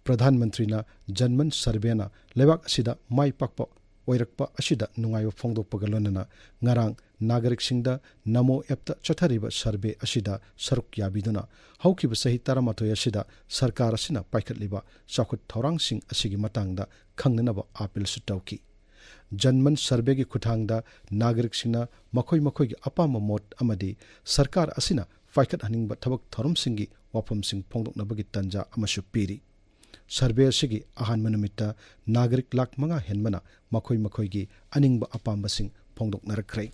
ꯄ꯭ꯔꯙꯥꯟ ꯃꯟꯇ꯭ꯔꯤꯅ ꯖꯟ ꯃꯟ ꯁꯔꯚꯦꯅ ꯂꯩꯕꯥꯛ ꯑꯁꯤꯗ ꯃꯥꯏ ꯄꯥꯛꯄ ꯑꯣꯏꯔꯛꯄ ꯑꯁꯤꯗ ꯅꯨꯡꯉꯥꯏꯕ ꯐꯣꯡꯗꯣꯛꯄꯒ ꯂꯣꯏꯅꯅ ꯉꯔꯥꯡ ꯅꯥꯒꯔꯤꯛꯁꯤꯡꯗ ꯅꯃꯣ ꯑꯦꯞꯇ ꯆꯠꯊꯔꯤꯕ ꯁꯔꯚꯦ ꯑꯁꯤꯗ ꯁꯔꯨꯛ ꯌꯥꯕꯤꯗꯨꯅ ꯍꯧꯈꯤꯕ ꯆꯍꯤ ꯇꯔꯥꯃꯥꯊꯣꯏ ꯑꯁꯤꯗ ꯁꯔꯀꯥꯔ ꯑꯁꯤꯅ ꯄꯥꯏꯈꯠꯂꯤꯕ ꯆꯥꯎꯈꯠ ꯊꯧꯔꯥꯡꯁꯤꯡ ꯑꯁꯤꯒꯤ ꯃꯇꯥꯡꯗ ꯈꯪꯅꯅꯕ ꯑꯥꯄꯤꯜꯁꯨ ꯇꯧꯈꯤ꯫ ꯖꯟ ꯃꯟ ꯁꯔꯚꯦꯒꯤ ꯈꯨꯠꯊꯥꯡꯗ ꯅꯥꯒꯔꯤꯛꯁꯤꯡꯅ ꯃꯈꯣꯏ ꯃꯈꯣꯏꯒꯤ ꯑꯄꯥꯝꯕ ꯃꯣꯠ ꯑꯃꯗꯤ ꯁꯔꯀꯥꯔ ꯑꯁꯤꯅ ꯄꯥꯏꯈꯠꯍꯟꯅꯤꯡꯕ ꯊꯕꯛ ꯊꯧꯔꯝꯁꯤꯡꯒꯤ ꯋꯥꯐꯝꯁꯤꯡ ꯐꯣꯡꯗꯣꯛꯅꯕꯒꯤ ꯇꯥꯟꯖꯥ ꯑꯃꯁꯨ ꯄꯤꯔꯤ꯫ ꯁꯔꯚꯦ ꯑꯁꯤꯒꯤ ꯑꯍꯥꯟꯕ ꯅꯨꯃꯤꯠꯇ ꯅꯥꯒꯔꯤꯛ ꯂꯥꯈ ꯃꯉꯥ ꯍꯦꯟꯕꯅ ꯃꯈꯣꯏ ꯃꯈꯣꯏꯒꯤ ꯑꯅꯤꯡꯕ ꯑꯄꯥꯝꯕꯁꯤꯡ ꯐꯣꯡꯗꯣꯛꯅꯔꯛꯈ꯭ꯔꯦ꯫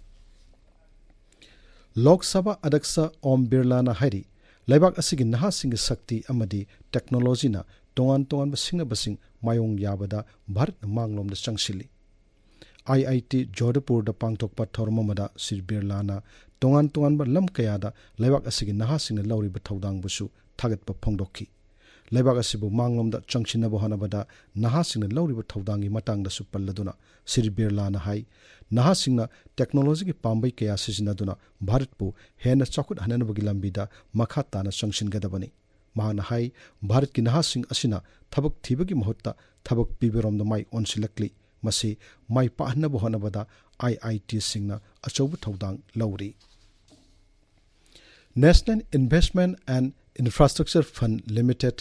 ꯂꯣꯛ ꯁꯚꯥ ꯑꯗ꯭ꯌꯛꯁ ꯑꯣꯝ ꯕꯤꯔꯂꯥꯅ ꯍꯥꯏꯔꯤ, ꯂꯩꯕꯥꯛ ꯑꯁꯤꯒꯤ ꯅꯍꯥꯁꯤꯡꯒꯤ ꯁꯛꯇꯤ ꯑꯃꯗꯤ ꯇꯦꯛꯅꯣꯂꯣꯖꯤꯅ ꯇꯣꯉꯥꯟ ꯇꯣꯉꯥꯟꯕ ꯁꯤꯡꯅꯕꯁꯤꯡ ꯃꯥꯌꯣꯡ ꯌꯥꯕꯗ ꯚꯥꯔꯠꯅ ꯃꯥꯡꯂꯣꯝꯗ ꯆꯪꯁꯤꯜꯂꯤ꯫ ꯑꯥꯏ ꯑꯥꯏ ꯇꯤ ꯖꯣꯙꯄꯨꯔꯗ ꯄꯥꯡꯊꯣꯛꯄ ꯊꯧꯔꯝ ꯑꯃꯗ ꯁ꯭ꯔꯤ ꯕꯤꯔꯂꯥꯅ ꯇꯣꯉꯥꯟ ꯇꯣꯉꯥꯟꯕ ꯂꯝ ꯀꯌꯥꯗ ꯂꯩꯕꯥꯛ ꯑꯁꯤꯒꯤ ꯅꯍꯥꯁꯤꯡꯅ ꯂꯧꯔꯤꯕ ꯊꯧꯗꯥꯡꯕꯨꯁꯨ ꯊꯥꯒꯠꯄ ꯐꯣꯡꯗꯣꯛꯈꯤ꯫ ꯂꯩꯕꯥꯛ ꯑꯁꯤꯕꯨ ꯃꯥꯡꯂꯣꯝꯗ ꯆꯪꯁꯤꯟꯅꯕ ꯍꯣꯠꯅꯕꯗ ꯅꯍꯥꯁꯤꯡꯅ ꯂꯧꯔꯤꯕ ꯊꯧꯗꯥꯡꯒꯤ ꯃꯇꯥꯡꯗꯁꯨ ꯄꯜꯂꯗꯨꯅ ꯁ꯭ꯔꯤ ꯕꯤꯔꯂꯥꯅ ꯍꯥꯏ, ꯅꯍꯥꯁꯤꯡꯅ ꯇꯦꯛꯅꯣꯂꯣꯖꯤꯒꯤ ꯄꯥꯝꯕꯩ ꯀꯌꯥ ꯁꯤꯖꯤꯟꯅꯗꯨꯅ ꯚꯥꯔꯠꯄꯨ ꯍꯦꯟꯅ ꯆꯥꯎꯈꯠꯍꯟꯅꯕꯒꯤ ꯂꯝꯕꯤꯗ ꯃꯈꯥ ꯇꯥꯅ ꯆꯪꯁꯤꯟꯒꯗꯕꯅꯤ꯫ ꯃꯍꯥꯛꯅ ꯍꯥꯏ, ꯚꯥꯔꯠꯀꯤ ꯅꯍꯥꯁꯤꯡ ꯑꯁꯤꯅ ꯊꯕꯛ ꯊꯤꯕꯒꯤ ꯃꯍꯨꯠꯇ ꯊꯕꯛ ꯄꯤꯕꯔꯣꯝꯗ ꯃꯥꯏ ꯑꯣꯟꯁꯤꯜꯂꯛꯂꯤ꯫ ꯃꯁꯤ ꯃꯥꯏ ꯄꯥꯛꯍꯟꯅꯕ ꯍꯣꯠꯅꯕꯗ ꯑꯥꯏ ꯑꯥꯏ ꯇꯤꯁꯤꯡꯅ ꯑꯆꯧꯕ ꯊꯧꯗꯥꯡ ꯂꯧꯔꯤ꯫ National Investment and Infrastructure Fund Limited,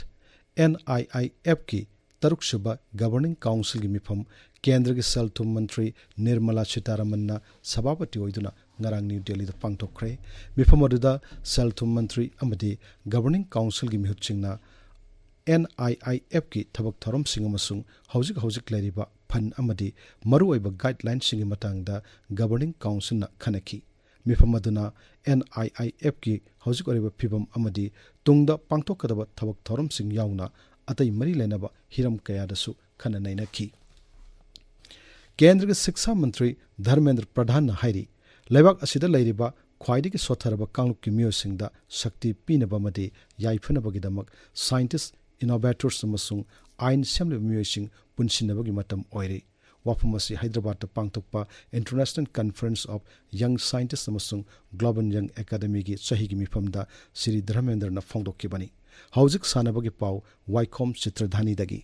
N I I ꯑꯦꯐꯀꯤ ꯇꯔꯨꯛꯁꯨꯕ ꯒꯕꯔꯅꯤꯡ ꯀꯥꯎꯟꯁꯤꯜꯒꯤ ꯃꯤꯐꯝ ꯀꯦꯟꯗ꯭ꯔꯒꯤ ꯁꯦꯜ ꯊꯨꯝ ꯃꯟꯇ꯭ꯔꯤ ꯅꯤꯔꯃꯂꯥ ꯁꯤꯇꯥꯔꯥꯃꯟꯅ ꯁꯚꯥꯄꯇꯤ ꯑꯣꯏꯗꯨꯅ ꯉꯔꯥꯡ ꯅ꯭ꯌꯨ ꯗꯦꯜꯂꯤꯗ ꯄꯥꯡꯊꯣꯛꯈ꯭ꯔꯦ꯫ ꯃꯤꯐꯝ ꯑꯗꯨꯗ ꯁꯦꯜ ꯊꯨꯝ ꯃꯟꯇ꯭ꯔꯤ ꯑꯃꯗꯤ ꯒꯕꯔꯅꯤꯡ ꯀꯥꯎꯟꯁꯤꯜꯒꯤ ꯃꯤꯍꯨꯠꯁꯤꯡꯅ ꯑꯦꯟ ꯑꯥꯏ ꯑꯥꯏ ꯑꯦꯐꯀꯤ ꯊꯕꯛ ꯊꯧꯔꯝꯁꯤꯡ ꯑꯃꯁꯨꯡ ꯍꯧꯖꯤꯛ ꯍꯧꯖꯤꯛ ꯂꯩꯔꯤꯕ ꯐꯟ ꯑꯃꯗꯤ ꯃꯔꯨꯑꯣꯏꯕ ꯒꯥꯏꯗꯂꯥꯏꯟꯁꯤꯡꯒꯤ ꯃꯇꯥꯡꯗ ꯒꯕꯔꯅꯤꯡ ꯀꯥꯎꯟꯁꯤꯜꯅ ꯈꯟꯅꯈꯤ꯫ ꯃꯤꯐꯝ ꯑꯗꯨꯅ ꯑꯦꯟ ꯑꯥꯏ ꯑꯥꯏ ꯑꯦꯐꯀꯤ ꯍꯧꯖꯤꯛ ꯑꯣꯏꯔꯤꯕ ꯐꯤꯕꯝ ꯑꯃꯗꯤ ꯇꯨꯡꯗ ꯄꯥꯡꯊꯣꯛꯀꯗꯕ ꯊꯕꯛ ꯊꯧꯔꯝꯁꯤꯡ ꯌꯥꯎꯅ ꯑꯇꯩ ꯃꯔꯤ ꯂꯩꯅꯕ ꯍꯤꯔꯝ ꯀꯌꯥꯗꯁꯨ ꯈꯟꯅ ꯅꯩꯅꯈꯤ꯫ ꯀꯦꯟꯗ꯭ꯔꯒꯤ ꯁꯤꯛꯁꯥ ꯃꯟꯇ꯭ꯔꯤ ꯙꯔꯃꯦꯟꯗ꯭ꯔ ꯄ꯭ꯔꯙꯥꯟꯅ ꯍꯥꯏꯔꯤ, ꯂꯩꯕꯥꯛ ꯑꯁꯤꯗ ꯂꯩꯔꯤꯕ ꯈ꯭ꯋꯥꯏꯗꯒꯤ ꯁꯣꯠꯊꯔꯕ ꯀꯥꯡꯂꯨꯞꯀꯤ ꯃꯤꯑꯣꯏꯁꯤꯡꯗ ꯁꯛꯇꯤ ꯄꯤꯅꯕ ꯑꯃꯗꯤ ꯌꯥꯏꯐꯅꯕꯒꯤꯗꯃꯛ ꯁꯥꯏꯟꯇꯤꯁ, ꯏꯅꯣꯚꯦꯇꯔꯁ ꯑꯃꯁꯨꯡ ꯑꯥꯏꯟ ꯁꯦꯝꯂꯤꯕ ꯃꯤꯑꯣꯏꯁꯤꯡ ꯄꯨꯟꯁꯤꯟꯅꯕꯒꯤ ꯃꯇꯝ ꯑꯣꯏꯔꯦ꯫ ꯋꯥꯐꯝ ꯑꯁꯤ ꯍꯥꯏꯗ꯭ꯔꯕꯥꯗꯇ ꯄꯥꯡꯊꯣꯛꯄ International Conference of Young Scientists ꯑꯃꯁꯨꯡ Global Young Academyꯒꯤ ꯆꯍꯤꯒꯤ ꯃꯤꯐꯝꯗ ꯁ꯭ꯔꯤ ꯙꯔꯃꯦꯟꯗ꯭ꯔꯅ ꯐꯣꯡꯗꯣꯛꯈꯤꯕꯅꯤ꯫ ꯍꯧꯖꯤꯛ ꯁꯥꯟꯅꯕꯒꯤ ꯄꯥꯎ ꯋꯥꯏꯈꯣꯝ ꯆꯤꯇ꯭ꯔꯙꯥꯅꯤꯗꯒꯤ꯫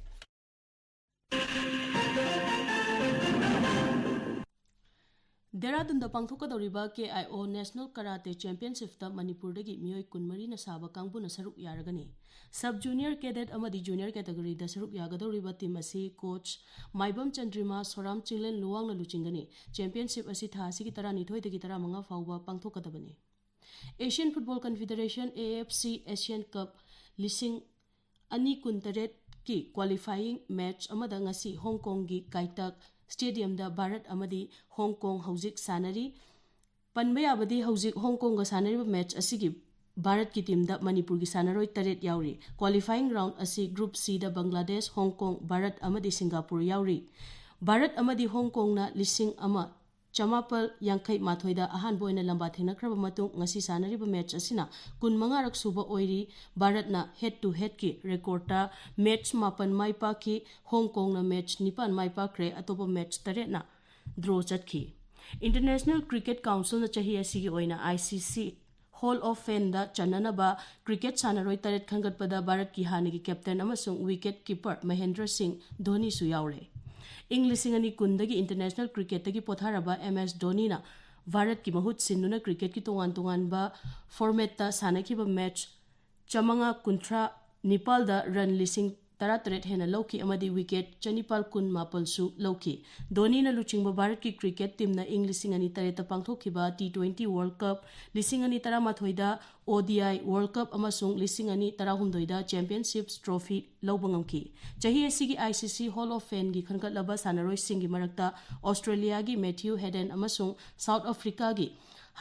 ꯗꯦꯔꯥꯗꯨꯟꯗ ꯄꯥꯡꯊꯣꯛꯀꯗꯧꯔꯤꯕ ꯀꯦ ꯑꯥꯏ ꯑꯣ National Karate Championshipꯇ ꯃꯅꯤꯄꯨꯔꯗꯒꯤ ꯃꯤꯑꯣꯏ ꯀꯨꯟꯃꯔꯤꯅ ꯁꯥꯕ ꯀꯥꯡꯕꯨꯅ ꯁꯔꯨꯛ ꯌꯥꯔꯒꯅꯤ꯫ Sub Junior, Cadet ꯑꯃꯗꯤ Junior categoryꯗ ꯁꯔꯨꯛ ꯌꯥꯒꯗꯧꯔꯤꯕ team ꯑꯁꯤ coach ꯃꯥꯏꯕꯝ ꯆꯟꯗ꯭ꯔꯤꯃꯥ, ꯁꯣꯔꯥꯝ ꯆꯤꯡꯂꯦꯟ ꯂꯨꯋꯥꯡꯅ ꯂꯨꯆꯤꯡꯒꯅꯤ꯫ Championship ꯑꯁꯤ ꯊꯥ ꯑꯁꯤꯒꯤ ꯇꯔꯥꯅꯤꯊꯣꯏꯗꯒꯤ ꯇꯔꯥꯃꯉꯥ ꯐꯥꯎꯕ ꯄꯥꯡꯊꯣꯛꯀꯗꯕꯅꯤ꯫ Asian Football Confederation, A F C, Asian Cup ꯂꯤꯁꯤꯡ ꯑꯅꯤ ꯀꯨꯟꯇꯔꯦꯠꯀꯤ qualifying match ꯑꯃꯗ ꯉꯁꯤ ꯍꯣꯡ ꯀꯣꯡꯒꯤ ꯀꯥꯏꯇꯛ stadiumꯗ ꯚꯥꯔꯠ ꯑꯃꯗꯤ ꯍꯣꯡ ꯀꯣꯡ ꯍꯧꯖꯤꯛ ꯁꯥꯟꯅꯔꯤ꯫ ꯄꯟꯕ ꯌꯥꯕꯗꯤ, ꯍꯧꯖꯤꯛ ꯍꯣꯡ ꯀꯣꯡꯒ ꯁꯥꯟꯅꯔꯤꯕ match ꯑꯁꯤꯒꯤ ꯚꯥꯔꯠꯀꯤ teamꯗ ꯃꯅꯤꯄꯨꯔꯒꯤ ꯁꯥꯟꯅꯔꯣꯏ ꯇꯔꯦꯠ ꯌꯥꯎꯔꯤ꯫ Qualifying round ꯑꯁꯤ Group Cꯗ ꯕꯪꯒ꯭ꯂꯥꯗꯦꯁ, ꯍꯣꯡ ꯀꯣꯡ, ꯚꯥꯔꯠ ꯑꯃꯗꯤ ꯁꯤꯡꯒꯥꯄꯨꯔ ꯌꯥꯎꯔꯤ꯫ ꯚꯥꯔꯠ ꯑꯃꯗꯤ ꯍꯣꯡ ꯀꯣꯡꯅ ꯂꯤꯁꯤꯡ ꯑꯃ ꯆꯃꯥꯄꯜ ꯌꯥꯡꯈꯩ ꯃꯥꯊꯣꯏꯗ ꯑꯍꯥꯟꯕ ꯑꯣꯏꯅ ꯂꯝꯕꯥ ꯊꯦꯡꯅꯈ꯭ꯔꯕ ꯃꯇꯨꯡ, ꯉꯁꯤ ꯁꯥꯟꯅꯔꯤꯕ match ꯑꯁꯤꯅ ꯀꯨꯟꯃꯉꯥꯔꯛ ꯁꯨꯕ ꯑꯣꯏꯔꯤ꯫ ꯚꯥꯔꯠꯅ head to headꯀꯤ recordꯇ match ꯃꯥꯄꯟ ꯃꯥꯏ ꯄꯥꯛꯈꯤ꯫ ꯍꯣꯡ ꯀꯣꯡꯅ match ꯅꯤꯄꯥꯟ ꯃꯥꯏ ꯄꯥꯛꯈ꯭ꯔꯦ꯫ ꯑꯇꯣꯞꯄ match ꯇꯔꯦꯠꯅ draw ꯆꯠꯈꯤ꯫ International Cricket Councilꯅ ꯆꯍꯤ ꯑꯁꯤꯒꯤ ꯑꯣꯏꯅ I C C Hall of Fameꯗ ꯆꯟꯅꯅꯕ cricket ꯁꯥꯟꯅꯔꯣꯏ ꯇꯔꯦꯠ ꯈꯟꯒꯠꯄꯗ ꯚꯥꯔꯠꯀꯤ ꯍꯥꯟꯅꯒꯤ captain ꯑꯃꯁꯨꯡ wicket keeper ꯃꯍꯦꯟꯗ꯭ꯔ ꯁꯤꯡ ꯙꯣꯅꯤꯁꯨ ꯌꯥꯎꯔꯦ꯫ ꯏꯪ ꯂꯤꯁꯤꯡ ꯑꯅꯤ ꯀꯨꯟꯗꯒꯤ international cricketꯇꯒꯤ ꯄꯣꯊꯥꯔꯕ M S ꯙꯣꯅꯤꯅ ꯚꯥꯔꯠꯀꯤ ꯃꯍꯨꯠ ꯁꯤꯟꯗꯨꯅ cricketꯀꯤ ꯇꯣꯉꯥꯟ ꯇꯣꯉꯥꯟꯕ formatꯇ ꯁꯥꯟꯅꯈꯤꯕ match ꯆꯥꯃꯉꯥ ꯀꯨꯟꯊ꯭ꯔꯥ ꯅꯤꯄꯥꯜꯗ run ꯂꯤꯁꯤꯡ ꯇꯔꯥꯇꯔꯦꯠ ꯍꯦꯟꯅ ꯂꯧꯈꯤ ꯑꯃꯗꯤ ꯋꯤꯀꯦꯠ ꯆꯅꯤꯄꯥꯜ ꯀꯨꯟ ꯃꯥꯄꯜꯁꯨ ꯂꯧꯈꯤ꯫ ꯙꯣꯅꯤꯅ ꯂꯨꯆꯤꯡꯕ ꯚꯥꯔꯠꯀꯤ ꯀ꯭ꯔꯤꯀꯦꯠ ꯇꯤꯝꯅ ꯏꯪ ꯂꯤꯁꯤꯡ ꯑꯅꯤ ꯇꯔꯦꯠꯇ ꯄꯥꯡꯊꯣꯛꯈꯤꯕ ꯇꯤ ꯇ꯭ꯋꯦꯟꯇꯤ ꯋꯥꯔꯜꯗ ꯀꯞ, ꯂꯤꯁꯤꯡ ꯑꯅꯤ ꯇꯔꯥꯃꯥꯊꯣꯏꯗ ꯑꯣ ꯗꯤ ꯑꯥꯏ ꯋꯥꯔꯜꯗ ꯀꯞ ꯑꯃꯁꯨꯡ ꯂꯤꯁꯤꯡ ꯑꯅꯤ ꯇꯔꯥꯍꯨꯝꯗꯣꯏꯗ ꯆꯦꯝꯄꯤꯌꯟꯁꯤꯞ ꯇ꯭ꯔꯣꯐꯤ ꯂꯧꯕ ꯉꯝꯈꯤ꯫ ꯆꯍꯤ ꯑꯁꯤꯒꯤ ꯑꯥꯏ ꯁꯤ ꯁꯤ ꯍꯣꯜ ꯑꯣꯐ ꯐꯦꯝꯒꯤ ꯈꯟꯒꯠꯂꯕ ꯁꯥꯟꯅꯔꯣꯏꯁꯤꯡꯒꯤ ꯃꯔꯛꯇ ꯑꯣꯁꯇ꯭ꯔꯦꯂꯤꯌꯥꯒꯤ ꯃꯦꯊ꯭ꯌꯨ ꯍꯦꯗꯟ ꯑꯃꯁꯨꯡ ꯁꯥꯎꯠ ꯑꯐ꯭ꯔꯤꯀꯥꯒꯤ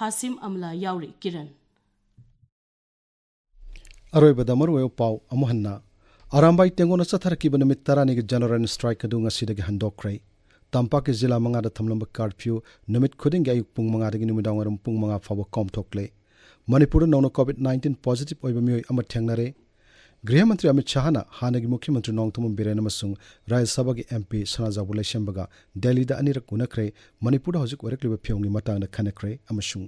ꯍꯥꯁꯤꯝ ꯑꯝꯂꯥ ꯌꯥꯎꯔꯤ꯫ ꯀꯤꯔꯟ꯫ ꯑꯔꯣꯏꯕꯗ ꯃꯔꯨꯑꯣꯏꯕ ꯄꯥꯎ ꯑꯃꯨꯛ ꯍꯟꯅ꯫ ꯑꯔꯥꯝꯕꯥꯏ ꯇꯦꯡꯒꯣꯅ ꯆꯠꯊꯔꯛꯈꯤꯕ ꯅꯨꯃꯤꯠ ꯇꯔꯥꯅꯤꯒꯤ ꯖꯦꯅꯔꯦꯜ ꯁ꯭ꯇ꯭ꯔꯥꯏꯛ ꯑꯗꯨ ꯉꯁꯤꯗꯒꯤ ꯍꯟꯗꯣꯛꯈ꯭ꯔꯦ꯫ ꯇꯝꯄꯥꯛꯀꯤ ꯖꯤꯂꯥ ꯃꯉꯥꯗ ꯊꯝꯂꯝꯕ ꯀꯥꯔꯐ꯭ꯌꯨ ꯅꯨꯃꯤꯠ ꯈꯨꯗꯤꯡꯒꯤ ꯑꯌꯨꯛ ꯄꯨꯡ ꯃꯉꯥꯗꯒꯤ ꯅꯨꯃꯤꯗꯥꯡꯋꯥꯏꯔꯝ ꯄꯨꯡ ꯃꯉꯥ ꯐꯥꯎꯕ ꯀꯣꯝꯊꯣꯛꯂꯦ꯫ ꯃꯅꯤꯄꯨꯔꯗ ꯅꯧꯅ ꯀꯣꯚꯤꯗ ꯅꯥꯏꯟꯇꯤꯟ ꯄꯣꯖꯤꯇꯤꯚ ꯑꯣꯏꯕ ꯃꯤꯑꯣꯏ ꯑꯃ ꯊꯦꯡꯅꯔꯦ꯫ ꯒ꯭ꯔꯤꯍ ꯃꯟꯇ꯭ꯔꯤ ꯑꯃꯤꯠ ꯁꯥꯍꯅ ꯍꯥꯟꯅꯒꯤ ꯃꯨꯈ꯭ꯌ ꯃꯟꯇ꯭ꯔꯤ ꯅꯣꯡꯊꯣꯝꯕꯝ ꯕꯤꯔꯦꯟ ꯑꯃꯁꯨꯡ ꯔꯥꯖ꯭ꯌ ꯁꯚꯥꯒꯤ ꯑꯦꯝ ꯄꯤ ꯁꯅꯥꯖꯥꯎꯕ ꯂꯩꯁꯦꯝꯕꯒ ꯗꯦꯜꯂꯤꯗ ꯑꯅꯤꯔꯛ ꯎꯅꯈ꯭ꯔꯦ꯫ ꯃꯅꯤꯄꯨꯔꯗ ꯍꯧꯖꯤꯛ ꯑꯣꯏꯔꯛꯂꯤꯕ ꯐꯤꯕꯝꯒꯤ ꯃꯇꯥꯡꯗ ꯈꯟꯅꯈ꯭ꯔꯦ ꯑꯃꯁꯨꯡ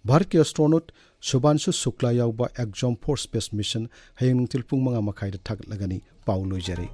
ꯚꯥꯔꯠꯀꯤ ꯑꯦꯁꯇ꯭ꯔꯣꯅꯣꯠ ꯁꯨꯚꯥꯟꯁꯨ ꯁꯨꯛꯂꯥ ꯌꯥꯎꯕ ꯑꯦꯛꯖꯣꯝ ꯐꯣꯔ ꯁ꯭ꯄꯦꯁ ꯃꯤꯁꯟ ꯍꯌꯦꯡ ꯅꯨꯡꯊꯤꯜ ꯄꯨꯡ ꯃꯉꯥ ꯃꯈꯥꯏꯗ ꯊꯥꯒꯠꯂꯒꯅꯤ꯫ ꯄꯥꯎ ꯂꯣꯏꯖꯔꯦ꯫